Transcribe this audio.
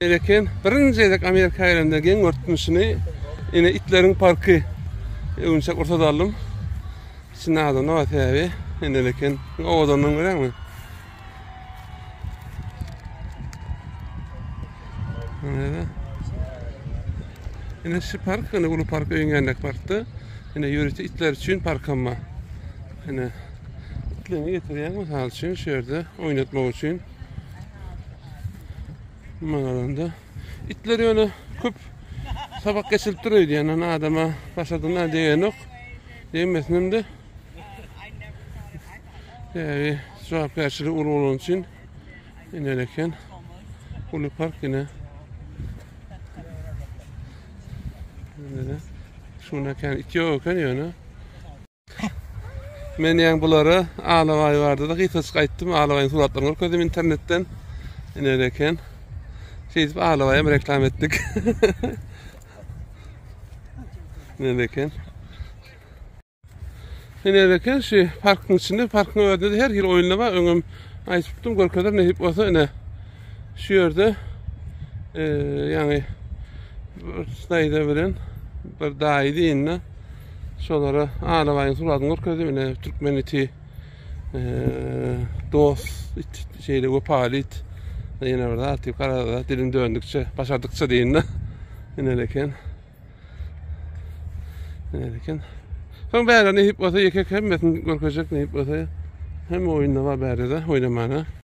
Eken. Birinji gezek Amerika gelemde geň görüpdim şuny. Ine itleriň parky. Öwünçek rugsat aldym. İçinde adamlar bar sebäbi. Ine eken. Owadanlygyny görýäňmi? Ine. Ine şu park, ine uly park öýüň ýanyndaky parkda. Ine ýörite itler üçin parkam bar. Ine itlerini getirýän mysal üçin şu ýerde oýnatmak üçin. Maňalanda. Itler ýöne köp sabak geçirip dur öýdýän. Ýöne adama başadyna degenok. Degmesin de. Sebäbi jogapkärçilik uly bolany üçin iner eken. Uly park ine. Ine. Şuna kän it ýok eken ýöne. Men ýaň bulara Alabaý barada-da gysgajyk aýtdym. Alabaýyň suratlaryny görkezdim internetden. Iner eken. Şeýdip Alabaýam reklam etdik. Iner eken. Iner eken şu parkyň içinde, parkyň özünde her hili oýunlar bar. Öňem aýdypdym, görkezer nesip bolsa ine. Şu ýerde e, ýaňy bir daýza bilen bir daýy diýende Şolara Alabaýyň suratyny görkezdim. Ine türkmen iti dost it, şeýle wepaly it. Ýene bir zat diýip garada dilim döndükçe, başardykça diýende. Ine eken. Ine eken. Soň bäri nesip bolsa ýeke hemmesini görkezjek nesip bolsa. Hemme oýunda bar bärde-de oýnamana.